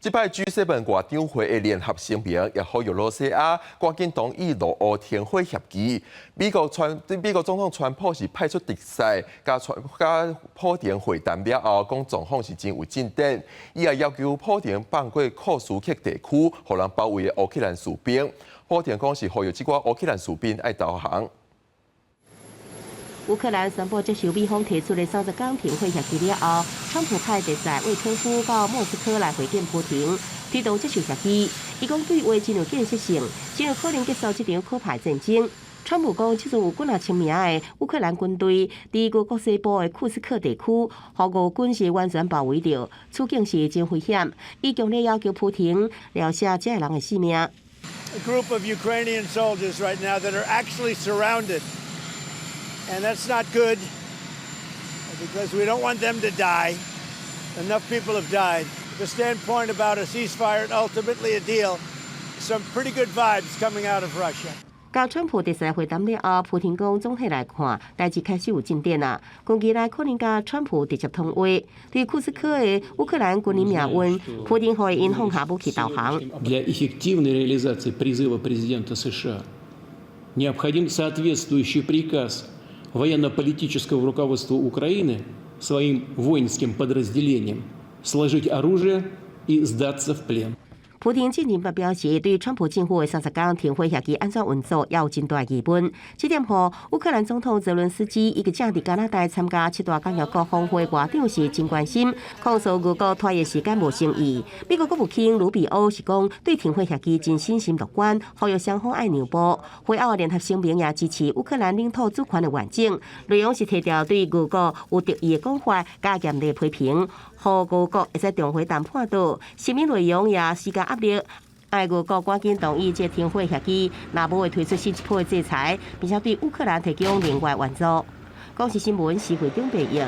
這擺 G7 外長會的聯合聲明，也呼籲羅西亞趕緊同意俄烏停火協議。美國總統川普是派出特使，佮普廷會談了後，講狀況是真有進展。伊也要求普廷放過庫斯克地區，予人包圍的烏克蘭士兵。普廷講是呼籲這寡烏克蘭士兵愛投降。烏克蘭宣布接受美方提出的30天停火協議了後，川普派特使魏科夫到莫斯科來會見普廷，推動接受協議。伊講對話真有建設性，真有可能結束這場可怕戰爭。川普講，這陣有幾若千名的烏克蘭軍隊佇俄國西部的庫斯克地區，予俄軍是完全包圍著，處境是真危險。伊強烈要求普廷饒赦這个人的性命。 A group of Ukrainian soldiers right now that are actually surrounded. And that's not good because we don't want them to die. Enough people have died. The standpoint about a ceasefire and ultimately a deal, some pretty good vibes coming out of Russia. 佮川普特使會談了後，普廷講總體來看，代誌開始有進展啦。近期內可能佮川普直接通話。對庫斯克的烏克蘭軍人命運，普廷呼籲𪜶放下武器投降。 Для эффективной реализации призыва президента США необходим соответствующий приказ военно-политического руководства Украины своим воинским подразделениям сложить оружие и сдаться в плен. 普廷進前表示，對川普政府的30天停火協議按怎運作，也有真大疑問。這點予烏克蘭總統澤倫斯基伊個正佇加拿大參加七大工業國峰會外長時真關心，控訴俄國拖延時間無誠意。美國國務卿魯比歐是講對停火協議真信心樂觀，呼籲雙方愛讓步。會後聯合聲明也支持烏克蘭領土主權的完整，內容是提著對俄國有敵意的講法，佮嚴厲批評，予俄國會使重回談判桌。聲明內容也施加壓力，愛俄國趕緊同意這停火協議，若無會推出新一波的制裁，並且對烏克蘭提供另外援助。公視新聞，施會長編譯。